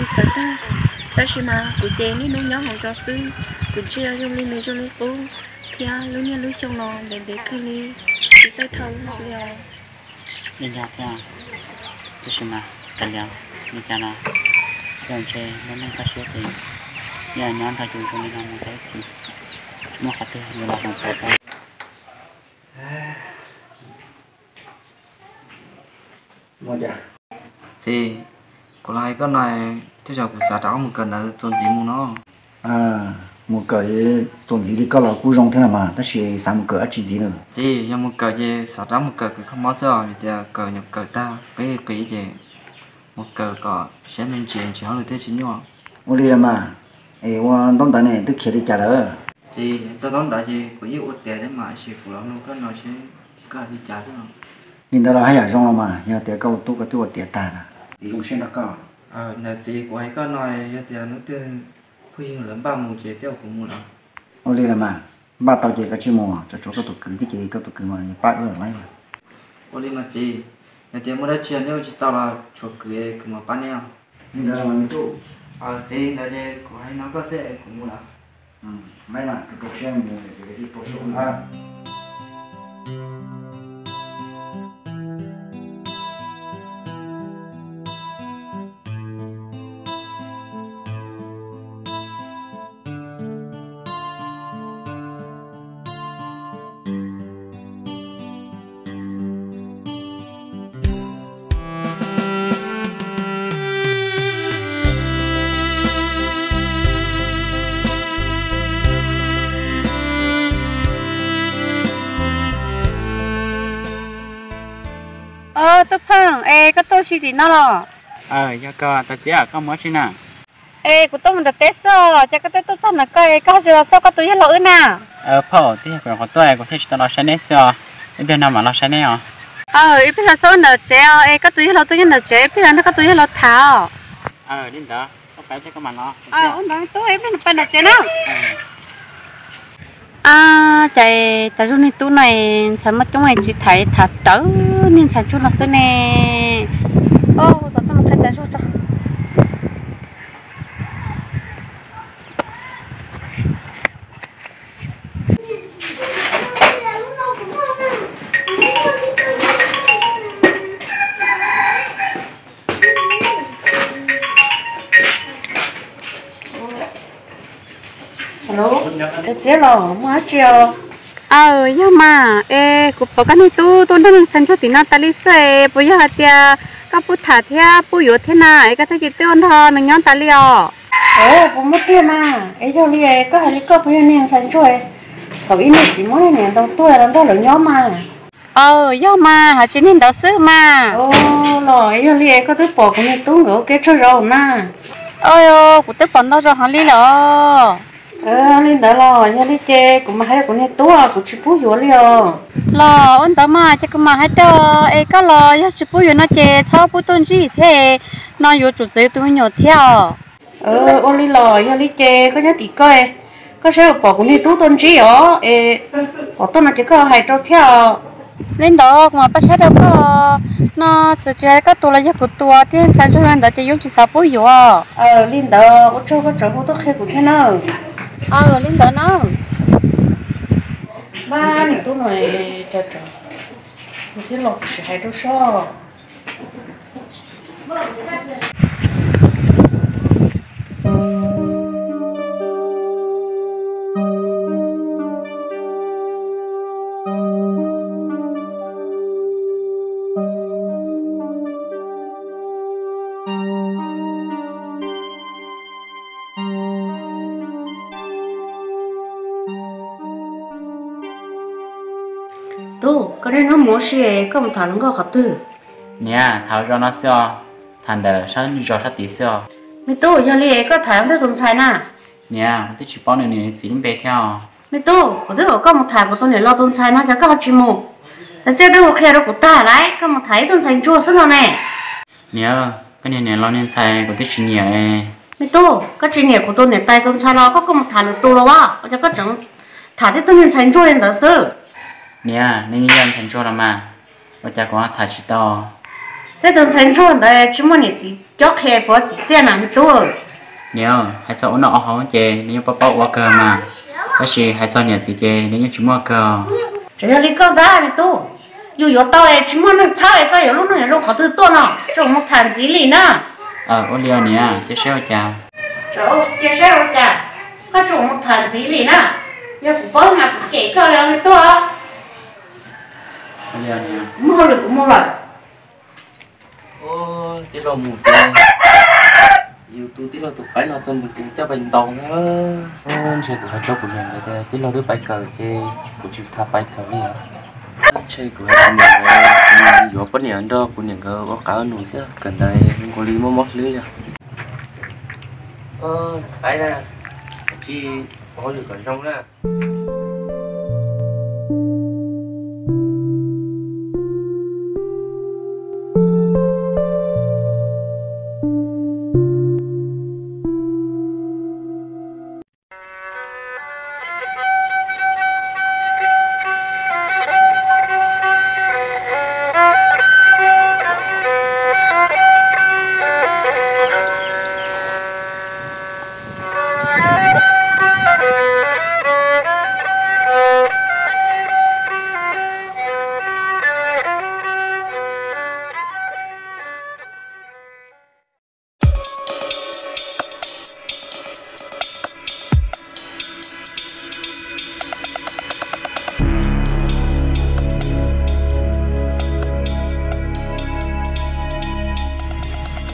Txawm tag, tab sis mas kuv ces niaj hnub nyob hauv zos xwb, kuv ntsia zoo li nws zoo li qub, thiab lub niaj lub xyoo no ntev ntev kawg li, tsis txawj dhau lub no li os. Yeej yog thiab, tab sis mas kav liam, li cas los yog ntshe lub neej kaj siab ces yog nyob nrog yus zoo li no mus tau ib txhis, tsis muaj qhov twg yuav los hloov pauv tau. Txiv, kuv los hais koj no, tej zaum kuv xav rov qab mus kawm ntawv txuas ntxiv mus no. Mus kawm txuas ntxiv li koj los kuj zoo thiab los mas, tab sis xav mus kawm dab tsi ntxiv lawm? Txiv, yog mus kawm ces xav rov mus kawm kws kho mob xwb os, vim tias kawm nyuam kawm tag qib qis ces mus kawm kom siab me ntsis ntshe hauj lwm thiaj tsis nyuaj. Ua li los mas, es ua ntaub ntawv ne twb khiav li cas lawm? Txiv, txog ntaub ntawv ces kuv yeej ua tiav thiab mas, tab sis kuv los nug koj no seb koj hais li cas xwb no. Li ntawd los haj yam zoo los mas, yog tias koj ua tub koj twb ua tiav tag lawm, txiv zoo siab nrog koj. Ntawd txiv, kuv hais koj no, yog tias hnub twg phooj ywg lawv npaj mus ces tej zaum kuv mus los. Ua li los mas, npaj tau ces koj tsij mus, tsuav tsuav koj tus kwv thiab ces koj tus kwv mas pab wb los laib mas. Ua li mas txiv, yog tias muaj dab tsi neb ua tsis tau los tshuav kwv, kwv mam pab neb os. Li ntawd los mas me tub. Txiv, ntawd ces kuv hais no koj xwb, kuv mus lawm. Laib mas, rau rau siab mus, rau siab mus. Tub Pheej, es koj tuaj ua si tim no los? Yog koj, Txiv, koj mus dab tsi na? Es kuv tuaj mus nram teb xwb os, cas koj twb tuaj txog ntawm koj es koj ho tsis los xauj koj tus yawg laus wb na? Phauj, twb yog kuv nyuam qhuav tuaj kuv thiaj tsis tau los saib neb xwb os, ib pliag no mam los saib neb os. Ib pliag los xauj ntawm tsev os, es koj tus yawg laus twb nyob ntawm tsev, ib pliag los nrog koj tus yawg laus tham os. Li ntawd, koj pais ib pliag koj mam los. Ua ntawd tub, ib pliag pais nram tsev na. Cas tas zog niag tub no ntxhais muaj coob tsis tham, tham rawv niag ntxhais ntsuag no xwb ne. Xov tooj mus qhia tas zog tso. Alo, Cov Txiab los muaj dab tsi os? Aw, yog mas, es kuv pom koj niag tub tuaj nrog niag ntxhais ntsuag tim no tas li xwb es puas yog hais tias koj pub tham thiab pub yuav thiab na es koj thiaj li tuaj nrog nws nyob tas li os? Puas muaj tiag mas, es yog li koj hais li koj puas yog niag ntxhais ntsuag thaum ub niag txiv muab niag niam ntau tuag los nrog lawv nyob mas? Aw, yog mas, hais tsis niag ntawd xwb mas. Los yog li koj twb pom kuv niag tub nkawd ua ke tsaug zog na? Aw, kuv twb pom ntau zaus heev li lawm. Li ntawd los yog li ces kuv mam hais rau kuv niag tub, kuv tsis pub yuav li os. Los ua ntawd mas ces kuv mam hais rau, es koj los yog tsis pub yuav no ces txhob pub tuaj ntsib thiab, no yuav tsum txeeb tus me nyuam thiab os. Ua li los yog li ces koj nyob tim koj, koj saib puas pom kuv niag tub tuaj ntsib os, es pom tuaj no ces koj hais rau thiab os. Li ntawd kuv mam pab saib rau koj, no txawm tsis hais koj tus los yog kuv tus thiab, ntxhais ntsuag ntawd ces yeej tsis xav pub yuav. Li ntawd ua tsaug koj tseem hu tuaj qhia kuv thiab na. Li ntawd na. Mas niag tub no, nws thiaj los kuv sim hais rau seb. Tub, koj niaj hnub mus ua si, koj mus tham hluas nkauj qhov twg? Niam, tham zos no xwb os, tham ntawm sab zos sab tid xwb os. Me tub, yog li koj tham ntawm tus ntxhais na? Niam, kuv twb tsis paub nws niam nws txiv lub npe thiab os. Me tub, kuv twb kom koj mus tham kuv tus niam laus tus ntxhais no cas koj ho tsis mus? Tam sim twb hu qhia rau kuv tag lawm, koj mus tham ib tug ntxhais ntsuag xwb no ne. Niam, koj niag niam laus niag ntxhais kuv twb tsis nyiam. Me tub, koj tsis nyiam kuv tus niam tais tus ntxhais los koj kuj mus tham lwm tus los as, ua cas koj tseem tham tib tug niag ntxhais ntsuag li ntawd xwb? Niam, nws yog ntxhais ntsuag los mas, ua cas kuv ho tham tsis tau? Tej tus ntxhais ntsuag ntawd tsis muaj niam txiv cob qhia puas txim txiaj na me tub? Niam, hais txog ua noj ua haus ces nws yeej paub paub ua kawg mas, tab sis hais txog niam txiv ces nws yeej tsis muaj kawg. Tseem yog li koj ntag me tub, yus yuav tau es tsis muaj neeg txhawb es koj yuav lub neej yuav zoo qhov twg tuaj no, tseem mus tham ntxiv li na. Ua li niam, cia saib ua cas. Cia saib ua cas, koj tseem mus tham ntxiv li na. Yog kuv paub mas kuv cem koj li tuaj. Kuv muaj hauj lwm kuv mus lawm. Tij laug mus ces yus tus tij laug tus qaib no txog mus tus coj pais ntaus na. Ntshe kuv hais rau kuv niam nkawd tias tij laug twb pais kawm ces kuv tsis txhob pais kawm li os. Ntshe kuv hais kuv niam nkawd yuav poj niam nrog kuv niam nkawd ua qav ua num xwb, kawm ntawv nkaus li mob mob hlwb yog. Qaib na, tsis ua hauj lwm kom zoo na.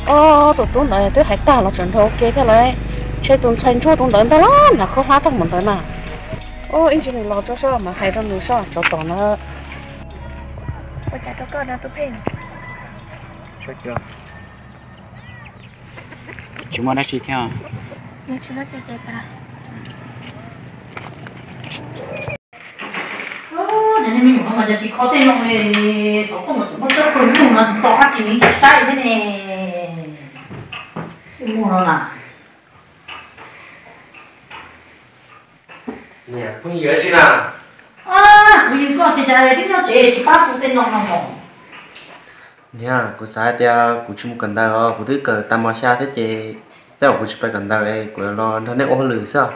Ob, tus tub ntawd twb hais tag los tseem nrog ua ke thiab lawm. Ntshe tus ntxhais ntsuag tus ntawd ntag los nrog khob hlab tag mus ntawd na. Ob, ib ntsis nws los tso seb mam hais rau nws seb tsov tom na. Ua cas rau koj na tus pheej? Tsis muaj dab tsi thiab. Cov niag me nyuam no mas cas tsis kho tej no li, xov tooj mas tseem muab txawb pawg lug no tso dab tsi li tsis saib thiab ne. Muag no na. Niam, phooj ywg tsi na? Kuv yws koj tias cas twb nyob tsev tsis pab kuv tej no no mog. Niam, kuv xav hais tias kuv tsis mus kawm ntawv os, kuv twb kawm tag mos xya thiab ces tej zaum kuv tsis pais kawm ntawv es kuv los nrog nej ua hauj lwm xwb.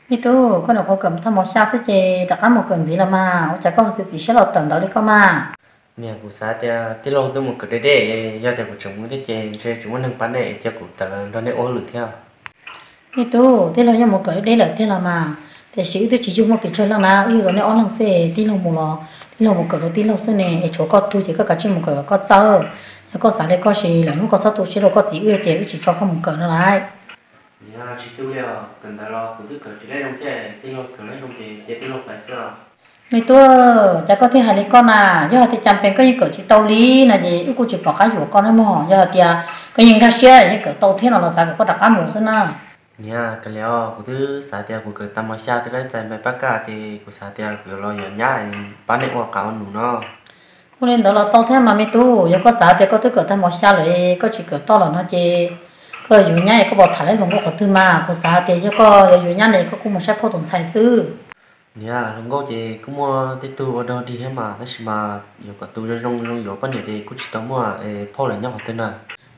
Me tub, koj nyuam qhuav kawm tag mos xya xwb ces rov qab mus kawm ntxiv los mas, ua cas koj txiav txim siab los tawm ntawv li koj mas? Niam, kuv xav tias tij laug twb mus kawm deb deb, yog tias kuv tseem mus thiab ces ntshe tsis muaj neeg pab nej es cia kuv tawm los nrog nej ua hauj lwm thiab. Me tub, tij laug yeej mus kawm deb deb lawm tiag los mas, tiam sis wb twb tsis yug muaj pes tsawg leej na, wb yug tau nej ob leeg xwb, tij laug mus los tij laug mus kawm rau tij laug xwb ne, es tshuav koj tug ces koj kav tsij mus kawm kom koj txawj. Yog koj xav li koj sis lawm hnub koj txhob tu siab rau koj txiv wb tias wb tsis tso koj mus kawm no lauj. Niam, tsis tu li os, kawm ntawv los kuv twb kawm tsis lab zoo thiab, tij laug kawm lab zoo ces cia tij laug pais xwb os. Me tub, cas koj thiaj hais li koj na? Yog hais tias cas pes koj yeej kawm tsis tau li no ces wb kuj tsis pom qab yuav koj nawb mog. Yog hais tias koj yeej nkag siab yeej kawm tau thiab no los xav kom koj rov qab mus xwb na. Niam, kav liam os, kuv twb xav tias kuv kawm tag mos xya twb laib txais npais pab kaj ces kuv xav tias kuv yuav los yuav nyab pab nej ua qav ua num no. Ua li ntawd los tau thiab mas me tub, yog koj xav tias koj twb kawm tag mos xya lawm koj tsis kawm toj lawm no ces koj yuav nyab es koj puas tham lawv hluas nkauj qhov twg mas? Kuv xav tias yog koj yuav yuav nyab ne koj kuj mus saib phauj tus ntxhais xwb. Niam, hluas nkauj ces kuj muaj tej tug ua dog dig thiab mas, tab sis mas yuav kom tus zoo zoo zoo yuav poj niam ces kuj tsis tau muaj, phauj lawv nyob qhov twg na?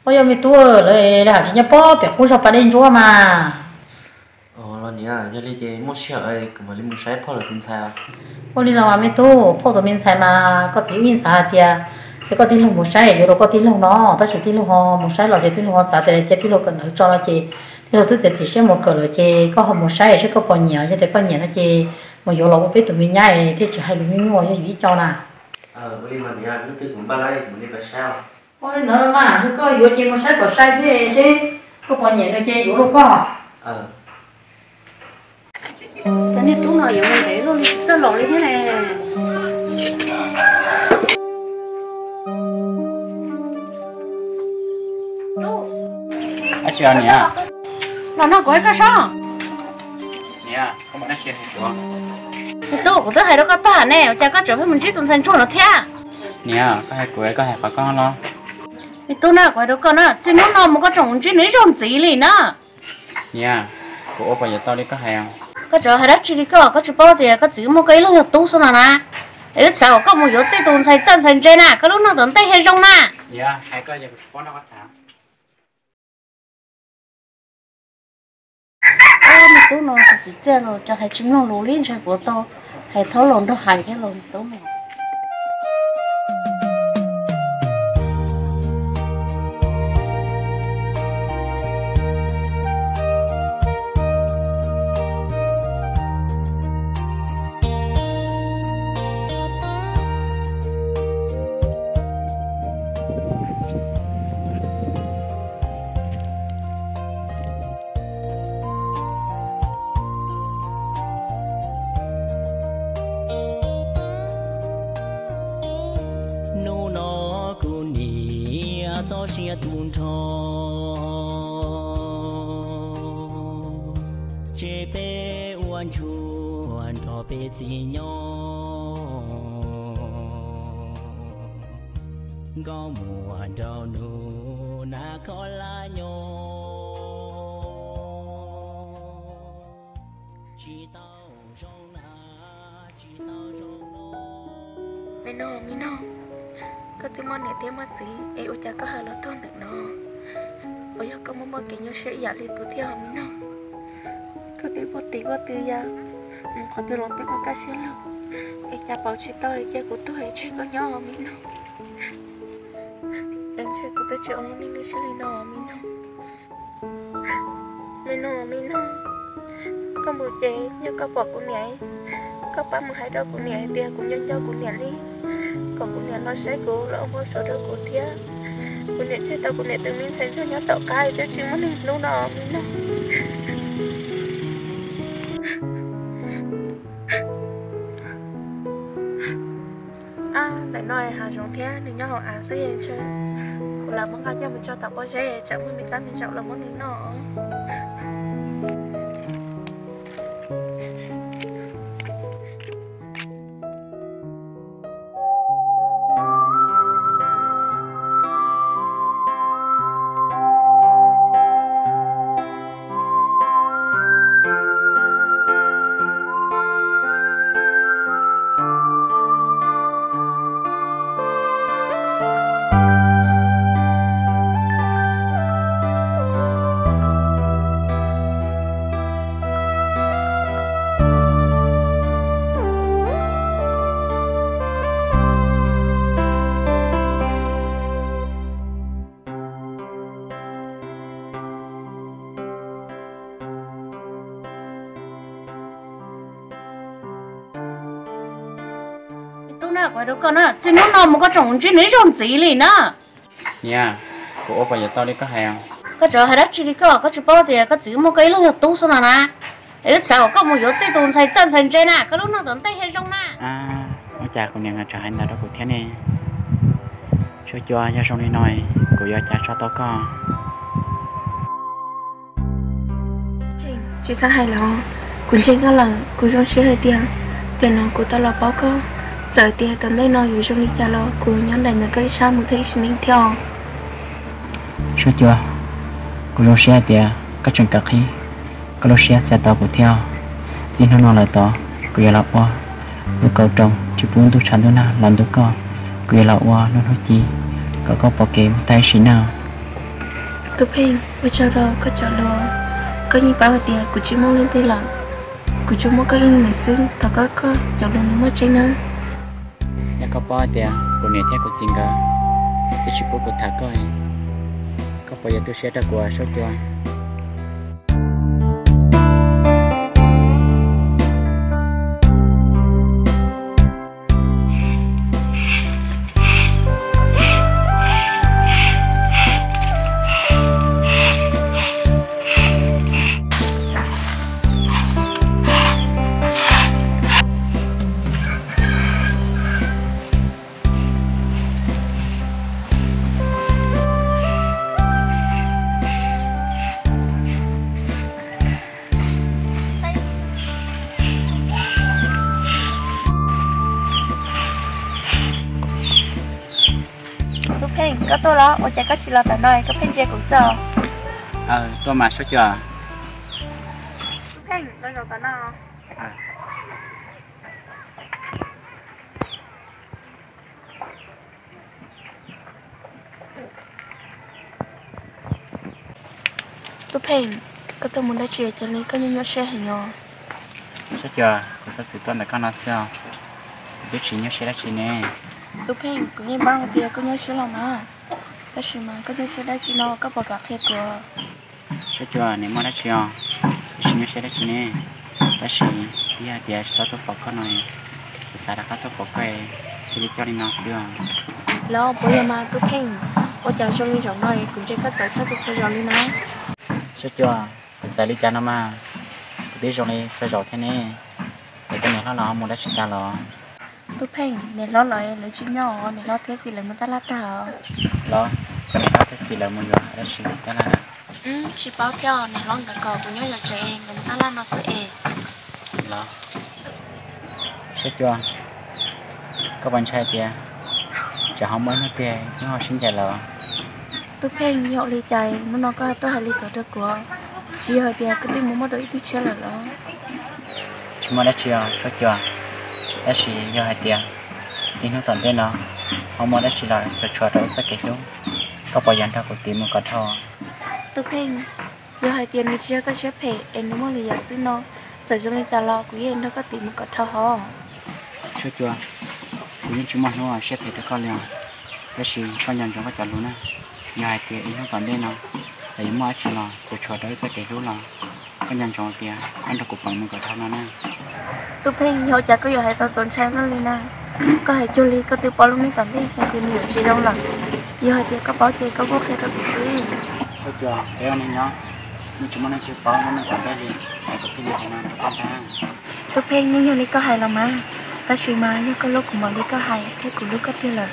Ua yog me tub, lawv hais tsis nyob pob pem qub zog pas dej ntsuab mas. Los niam, yog li ces muaj sij hawm kuv mam li mus saib phauj lawv tus ntxhais. Ua li los mas me tub, phauj tus me ntxhais mas koj txiv wb yeej xav hais tias ces koj tij laug mus saib yuav rau koj tij laug no, tab sis tij laug ho mus saib los ces tij laug ho xav tias ces tij laug kawm ntawv tso no ces tij laug twb txiav txim siab mus kawm lawm ces koj ho mus saib seb koj puas nyiam, yog tias koj nyiam no ces mus yuav los ua peb tus me nyab thiaj tsis hais lus nyuaj nyuaj yog yus ib co na. Ua li ntawd mas, koj yuav ces mus saib kom sai thiab seb koj puas nyiam no ces yuav rau koj. Cov niag tub no yuav mus ntev luaj li tsis txawj los li thiab ne. Dab tsi os niam? Los no kuv hais koj sob. Niam, koj muaj dab tsi hais kuv? Tub, kuv twb hais rau koj tag ne, ua cas koj tseem pheej mus ntsib tus ntxhais ntsuag no thiab? Niam, koj hais kuv, koj hais qhov koj los. Me tub na, kuv hais rau koj na, txij hnub no mus koj tseem mus ntsib nws ib zaug ntxiv li na. Niam, kuv ua puas yuav tau li koj hais? Koj tseem hais dab tsi li koj, koj tsis paub tias koj txiv muaj koj ib leeg yog tub xwb no na. Es wb xav kom koj mus yuav tej tus ntxhais txawj ntxhais ntse na, koj lub neej tom ntej thiaj zoo na. Niam, hais koj ces kuv tsis paub noj koj tham. Ob, me tub no tsis txim txiaj los cov hais tsis mloog lus li, ntshe kuv tau hais thaub laus nrog hais thiab los me tub no. Hnub no kuv niam txoj sia tu nrho, ces peb ua ntsuag nrog peb txiv nyob. Nkauj muam nraug nus na kho laj nyob, tsis tau zoo na, tsis tau zoo no. Me noog, me noog, koj twb muaj niam thiab muaj txiv es ua cas koj hais los tuag ntawm no? Puas yog koj muaj muaj kev nyuaj siab ib yam li kuv thiab me noog? Koj twb muaj txiv muaj tw ya, mus qhov twg los twb ua kaj siab lug, es cas pauv tsis tau es cia kuv tuag es tseg koj nyob me noog? Es ntshe kuv twb tsis ua lub neej li siab li no me noog. Me noog, me noog, koj mus ces yog koj pom kuv niam, koj pab mus hais rau kuv niam hais tias kuv nco nco kuv niam li, kom kuv niam los saib kuv los ua npau suav rau kuv thiab. Kuv niam tseg tau kuv niam tus me ntxhais ntsuag nyob tom qab twb tsis muaj neeg hlub no me noog. Ab, ntawm no hav zoov thiab nws nyob hauv av xwb ntshe kuv lam muab nqa coj mus tso tom pob zeb tsam muaj me kab me ntsaum los muab nws noj. Tub na, kuv hais rau koj na, txij hnub no mus koj tseem ntsib nws ib zaug ntxiv li na. Niam, kuv ua puas yuav tau li koj hais? Koj tseem hais dab tsi li koj? Koj tsis paub tias koj txiv muaj koj ib leeg yog tub xwb no na. Es wb txhav kom koj mus yuav tej tus ntxhais txawj ntxhais ntse na, koj lub neej tom ntej thiaj zoo na. Ua cas kuv niam nkawd tseem hais ntawd rau kuv thiab ne? Suab Cua, yog zoo li no, kuv yuav ua cas tso tau koj? Tsis txhob hais los, kuv ntseeg koj lawm. Kuv zoo siab hais tias tiam no kuv tau los paub koj. Txawm tias tom ntej no yuav zoo li cas los kuv nyob nraim ntawm koj ib sab mus txog ib sim neej thiab os. Suab Cua, kuv zoo siab hais tias koj tseem kam qhib koj lub siab txais tau kuv thiab. Txij hnub no lawm tod, kuv yuav los ua lub kauj roos tsis pub ntuj tshav ntuj nag los ntuj koj. Kuv yuav los ua lub hnub ci kom koj pom kev mus tag ib sim neej. Tub Pheej, ua tsaug rau koj cov lus. Koj yeej paub hais tias kuv tsis muaj leej twg lawm, kuv tsuas muaj koj ib leeg xwb. Thov koj, koj cov lus nws muaj tseeb nawb. Yog koj paub hais tias kuv niam thiab kuv txiv nkawd twb tsis pub kuv tham koj, koj puas yuav tu siab rau kuv, Suab Cua? Tub Pheej, koj tuaj los? Ua cas koj tsis los tom no, koj pheej ntsia kuv xwb? Tuaj mas Suab Cua. Tub Pheej, los zaum tom no. Tub Pheej, koj tuaj mus dab tsi ua cas li koj nyuaj nyuaj siab heev os? Sab Cua, kuv xav txwv tuaj ntawm koj no xwb os, kuv twb tsis nyuaj siab dab tsi ne. Tub Pheej, kuv yeej paub hais tias koj nyuaj siab los mas, tab sis mas koj nyuaj siab dab tsi no koj puas kam qhia kuv? Sab Cua, nws muaj dab tsi os? Twb tsis nyuaj siab dab tsi ne, tab sis twb yog hais tias tsis tau tuaj pom koj no, kuv xav rov qab tuaj pom koj, thiaj li coj li no xwb os. Los puas yog mas Tub Pheej, ua cas zoo li zaum no kuv ntsia koj txawv tshaj txhua txhua zaus li na? Sab Cua, kuv txawv li cas no mas, kuv twb zoo li txhua zaus thiab ne. Es koj niam hlob los ho mus dab tsi tas los? Tub Pheej, niam hlob los lawv tsis nyob os, niam hlob thiab Xis lawv mus taj laj tag os. Los, koj niam hlob thiab Xis lawv mus yuav dab tsi tab laj na? Tsis paub thiab, niam hlob nkawd kom kuv nyob zov tsev, nkawd mus taj laj no xwb es. Los, Sab Cua, koj puas ntshai tias tsam ho muaj ib hnub twg wb ho sib ncaim lawm? Tub Pheej, yog ua li cas hnub no koj tuaj hais li ko rau kuv? Tsis yog hais tias koj twb mus muaj dua ib tug tshiab lawm los? Tsis muaj dab tsi os Sab Cua, tab sis yog hais tias ib hnub tom ntej no ho muaj dab tsi los tshua tshua rau wb txoj kev hlub, koj puas yog nrog kuv tiv mus kom dhau? Tub Pheej, yog hais tias nws tsis yog koj siab phem es nws muaj lwm yam xwb no, txawm zoo li cas los kuv yeej nrog koj tiv mus kom dhau hos. Sab Cua, kuv yeej tsis muaj hnub siab phem rau koj li os, tab sis koj nco ntsoov koj cov lus na. Yog hais tias ib hnub tom ntej no los yuav muaj dab tsi los tshua tshua rau wb txoj kev hlub los, koj nco ntsoov tias koj nrog kuv peem mus kom dhau no na. Tub Pheej, yog ua cas koj yuav hais tau txaus ntshai luaj li na? Koj hais cuag li koj twb paub lub neej tom ntej hais tias nws yuav tsis zoo lawm. Yog hais tias koj paub ces koj kuj qhia rau kuv xwb. Sab Cua, peb ua neej nyob, yeej tsis muaj leej twg paub lub neej tom ntej li, es kuv thiaj li hais no rau koj ntag. Tub Pheej, yeej yog li koj hais los mas, tab sis mas yog koj hlub kuv npaum li koj hais thiab kuv hlub koj tiag lawm,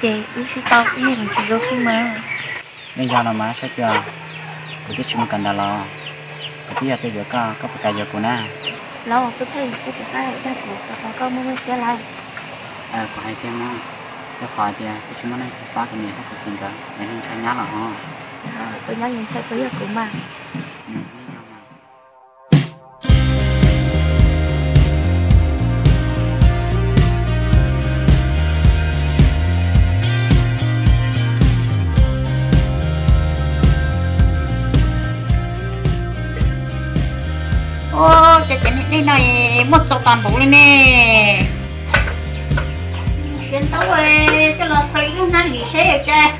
ces wb sib tau ib yam tsis zoo xwb mas. Yeej yog los mas Sab Cua, kuv twb tsis mus kawm ntawv los, kuv twb yog tus yuav koj, koj puas kam yuav kuv na? Los Tub Pheej, koj tsis txhob hais dag kuv, rau qhov koj muaj muaj siab lawm. Kuv hais tiag mas, rau qhov tias twb tsis muaj neeg pab kuv niam thiab kuv txiv nkawd, lawv yeej ntshai nyab los ho. Tus nyab yeej ntshai puas yog kuv mas. Ua cas cov niag dej no muaj txaus tas npaum li ne. Siav ntau, coj los xaws ib lub hnab lim seb cas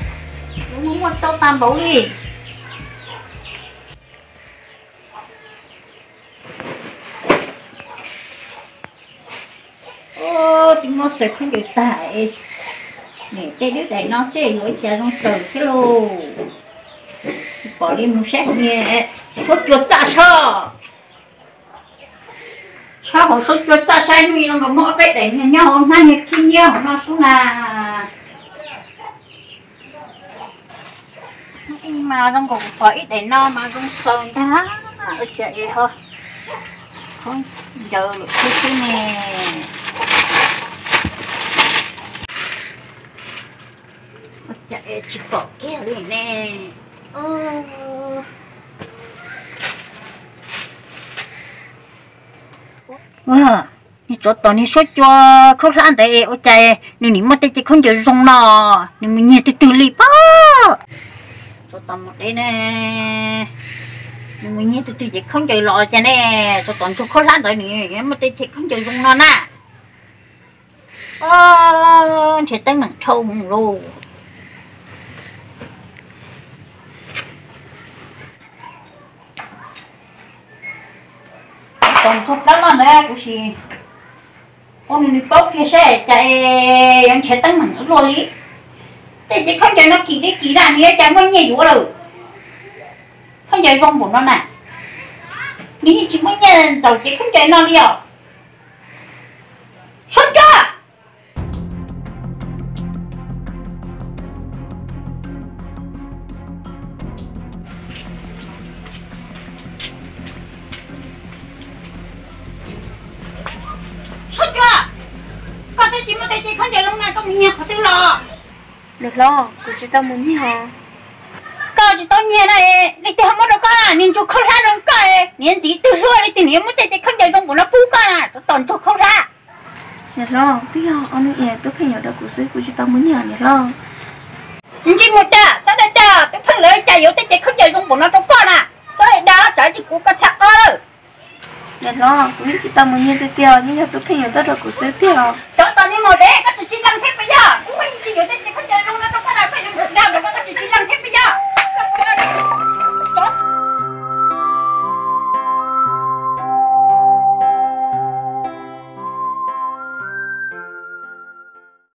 muaj txaus tas npaum li. Twb muab xaws khaub ncaws tag, niam tej dub daim no xwb yuav ua cas zoo xaws thiab lauj. Tsis pom li mus saib niag Suab Cua txaj sab. Tshab hauv Suab Cua txaj saib hnub ib no nkawd muab ob peb daim niag nyob hauv hnab niag khib nyiab hauv no sub na. Mas zoo nkaus kuv pom ib daim no mas zoo xaws ntag. Ua cas es ho khaub ncaws lawm xwb xwb ne. Ua cas es tsis pom kiag li ne. Ua, niag tsov tom niag Suab Cua khaub hlab ntawd es ua cas nws nim muaj tej ce khaub ncaws zoo no, nws mus nyiag twg twg li pob. Tsov tom mus deb ne, nws mus nyiag twg twg ces khaub ncaws los cas ne, tsov tom ntsuag khaub hlab ntawd nws muaj tej ce khaub ncaws zoo no na. Nrhiav teeb meem dhau hwv lauj. Tos ntsuag plab loj ntawd kuv sim ua nws nws paub kiag seb cas yuav nrhiav teeb meem luaj li. Tej ces khaub ncaws no kim li kim na nws yuav cas muaj nyiaj yuav lawm. Khaub ncaws zoo npaum no na, nws yeej tsis muaj nyiaj ntxaus ces khaub ncaws no li os. Suab Cua! Suab Cua! Koj twb tsis muaj tej ce khaub ncaws zoo na koj mus nyiag qhov twg los? Niam hlob, kuv tsis tau mus nyiag os. Koj tsis tau nyiag na, leej twg ho muab rau koj? Niag ntsuag khaub hlab zoo koj, niag ntxim twg hlub li twg nws yuav muab tej ce khaub ncaws zoo npaum no pub koj na, tsov tom ntsuag khaub hlab. Niam hlob, twb yog ob hnub es Tub Pheej yuav rau kuv xwb, kuv tsis tau mus nyiag niam hlob. Ntsej muag dag, txhob dag dag, Tub Pheej lawv cas yuav tej ce khaub ncaws zoo npaum no rau koj na. Tsis tau mus nyiag tiag tiag, yeej yog Tub Pheej yuav tuaj rau kuv xwb tiag. Cov tos niag maum dev, koj tsis tsis lees thiab puas yog? Kuv muaj ib tsis yuav tej ces koj cov zoo no rau koj, koj yuav dag rau koj, koj tsis tsis lees thiab.